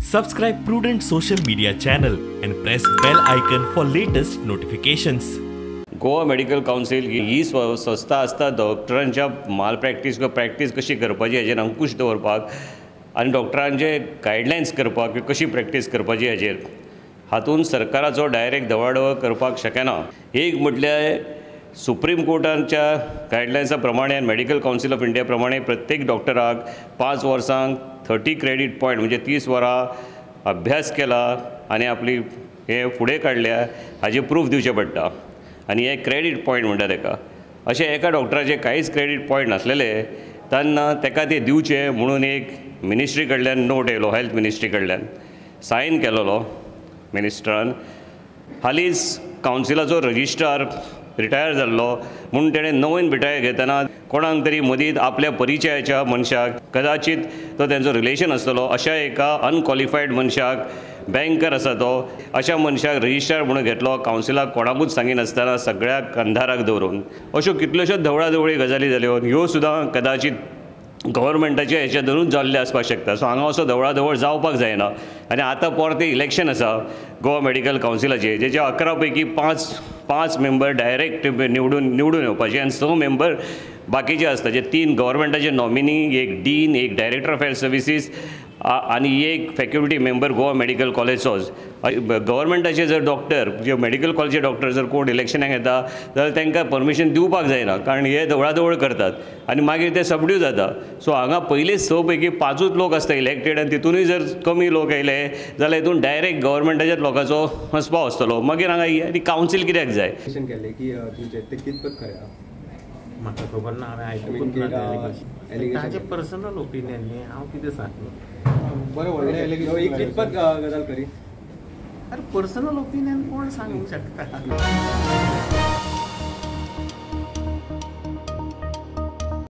Subscribe Prudent social media channel and press bell icon for latest notifications. Goa medical council ही संस्था आसता डॉक्टरांच्या माल practice किंवा practice कशी करपाची हाजेर अंकुश दवरपाक आनी डॉक्टरांचे गायडलायन्स करपाक कशी प्रॅक्टीस करपाची हाजेर हातून सरकाराचो डायरेक्ट दवाडो करपाक शकना. एक म्हटल्यार सुप्रीम कोर्टाच्या गायडलायन्सा प्रमाणे आनी मेडिकल कावन्सील ऑफ इंडिया प्रमाणे प्रत्येक डॉक्टराक 5 वर्सांक 30 क्रेडीट पॉयंट म्हणजे 30 वरां अभ्यास केला आनी आपली हे फुडें काडल्या हाजें प्रूफ दिवचें पडटा आनी हे क्रेडीट पॉयंट म्हणटा तेका. अशें एका डॉक्टराचे कांयच क्रेडीट पॉयंट नासलेले तेन्ना तेका ते दिवचे म्हणून एक मिनिस्ट्री कडल्यान नोट येयलो, हेल्थ मिनिस्ट्री कडल्यान सायन केलेलो मिनिस्टरान. हालींच कावन्सिलाचो रजिस्ट्रार रिटायर जाल्लो म्हूण तेणें नवीन रिटायर घेतना कोणाक तरी मदींत आपल्या परिचयाच्या मनशाक, कदाचित तो तेंचो रिलेशन आसतलो, अशा एका अनक्वॉलिफायड मनशाक, बँकर आसा तो, अशा मनशाक रजिस्ट्रार म्हणून घेतलो कावन्सिलाक कोणाकूच सांगिनासतना सगळ्याक अंधाराक दवरून. अश्यो कितल्योश्योच धवळाधवळी गजाली जाल्यो, ह्यो सुद्दां कदाचित गव्हर्मेंटाच्या हेच्या धरून जाल्ले आसपाक शकता. सो हांगा असो धवळाधवळ जावपाक जायना. आनी आतां परतें इलेक्शन आसा गोवा मेडिकल कावन्सिलाचें, जेच्या 11 पैकी 5 मेंबर डायरेक्ट निवडून येवपाचे आनी 6 मेंबर बाकीचे आसता, जे 3 गव्हर्मेंटाचे नॉमिनी, एक डीन, एक डायरेक्टर ऑफ हेल्थ सर्विसीस आनी एक फॅकल्टी मेंबर गोवा मेडिकल कॉलेजचोच. गव्हर्मेंटाचे जर डॉक्टर, जे मेडिकल कॉलेजचे डॉक्टर जर कोण इलेक्शनाक येता जाल्यार तांकां परमिशन दिवपाक जायना, कारण हे धवळाधवळ करतात आनी मागीर ते सबड्यू जाता. सो हांगा पयलींच 6 पैकी 5 लोक आसता इलेक्टेड आनी तितूनय जर कमी लोक येयले जाल्यार हितून डायरेक्ट गव्हर्मेंटाच्याच लोकांचो आस्पाव आसतलो. मागीर हांगा आनी कावन्सील कित्याक जाय? म्हाका खबर ना, हांवें आयकूंक ना. ताजें पर्सनल ओपिनियन न्ही, हांव कितें सांगू? बरें, व्हडलें एक कितपत गजाल खरी? अरे पर्सनल ओपिनियन कोण सांगूंक शकता?